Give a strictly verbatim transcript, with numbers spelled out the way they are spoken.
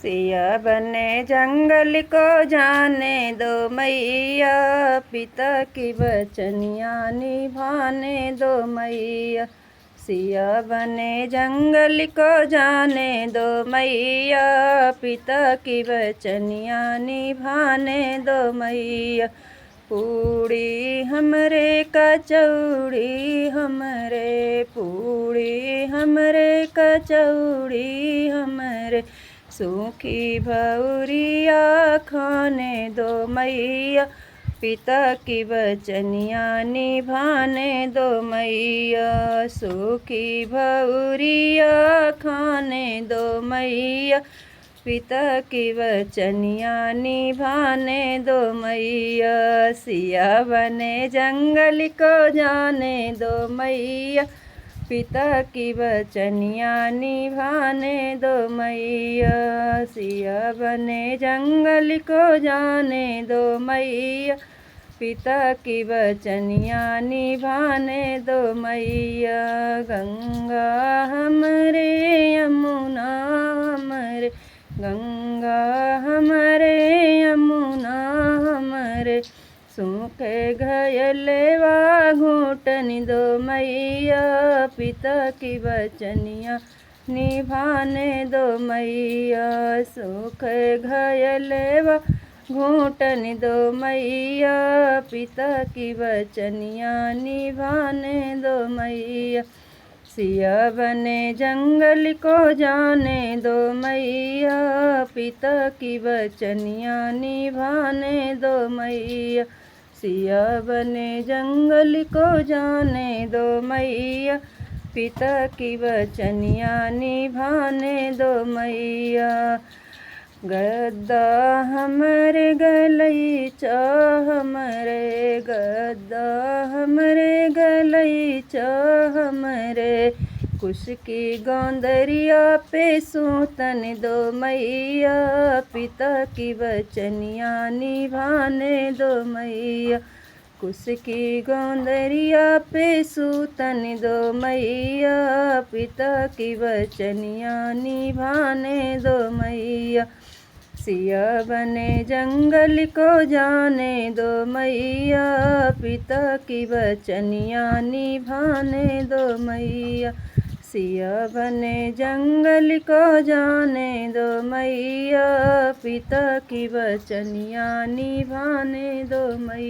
सिया बने जंगल को जाने दो मैया, पिता की बचनिया निभाने दो मैया। सिया बने जंगल को जाने दो मैया, पिता की बचनिया निभाने दो मैया। पूड़ी हमरे कचौड़ी हमरे, पूड़ी हमरे कचौड़ी हमरे, सूखी भौरिया खाने दो मैया, पिता की बचनिया निभाने दो मैया। सूखी भौरिया खाने दो मैया, पिता की बचनिया निभाने दो मैया। सिया बने जंगल को जाने दो मैया, पिता की बचनिया निभाने दो मैया। सिया बने जंगल को जाने दो मैया, पिता की बचनिया निभाने दो मैया। गंगा हमरे यमुना हमरे, गंगा हमरे यमुना हमरे, सूखे घयलेवा घूटन दो मैया, पिता की बचनिया निभाने दो मैया। सूखे घयलेवा घूटन दो मैया, पिता की बचनिया निभाने दो मैया। सिया बने जंगल को जाने दो मैया, पिता की बचनिया निभाने दो मैया। सिया बने जंगल को जाने दो मैया, पिता की बचनिया निभाने दो मैया। गद्दा हमरे गलैचा हमरे, गद्दा हमरे गलैचा हमरे, कुश की गोंदरिया पे सूतन दो मैया, पिता की बचनिया निभाने दो मैया। कुश की गोंदरिया पे सूतन दो मैया, पिता की बचनिया निभाने दो मैया। सिया बने जंगल को जाने दो मैया, पिता की बचनिया निभाने दो मैया। सिया बने जंगल को जाने दो मैया, पिता की बचनिया निभाने दो मैया।